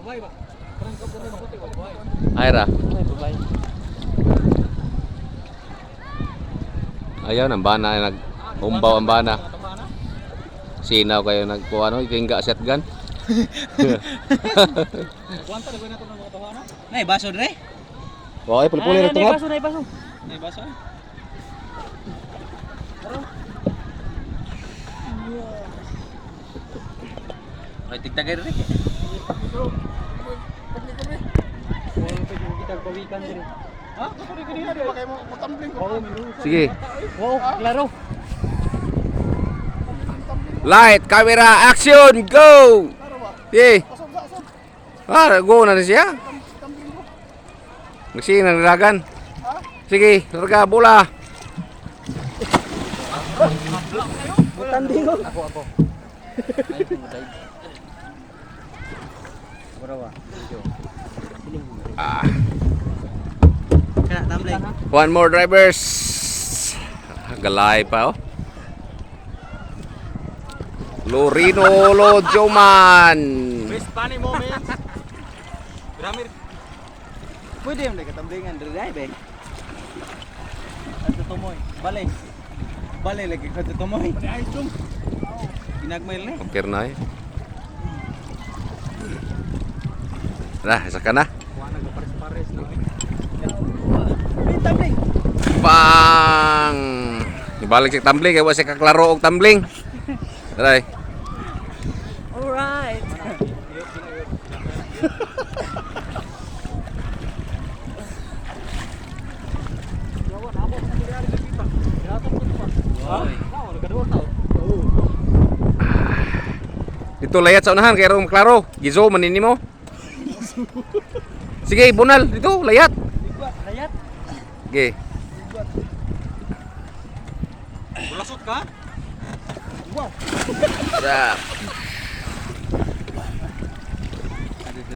Ay ra. Ay, babay. Ayaw ang bana ay nag humbaw ang bana. Sinaw kayo nagkuha no, itingga shotgun. Nay, baso dre. Okay, puli-puli ra Nay, tungod. baso, nay, baso. Nay, baso. Ay, tigtagay dre. Sige. Wow, klaro. Light, camera, action, go! Sige. Ah, go na na siya. Sige, naglagan. Sige, larga bola. Ako, ako. Ay, pumutay. Barawa. Ah. Kana, tumbling. One more drivers. Galay pa oh. Lorino Lojoman. Best funny moments. Grammar. Pwede yung nagkatamblingan dre dai be. Ato tumoy. Balay. Balay lagi ka tumoy. Ginagmay ni. Okay na eh. Nah, isa ka na. Kuha nagpares-pares na. Ay, tumbling. Bang! Ibalik siya tumbling kay wa siya kaklaro og tumbling. Aray. All right. Dito layat sa unahan kay rom klaro. Gizo man nimo. Sige, bunal dito layat. Layat. Sige. Bulasot ka? Sarap.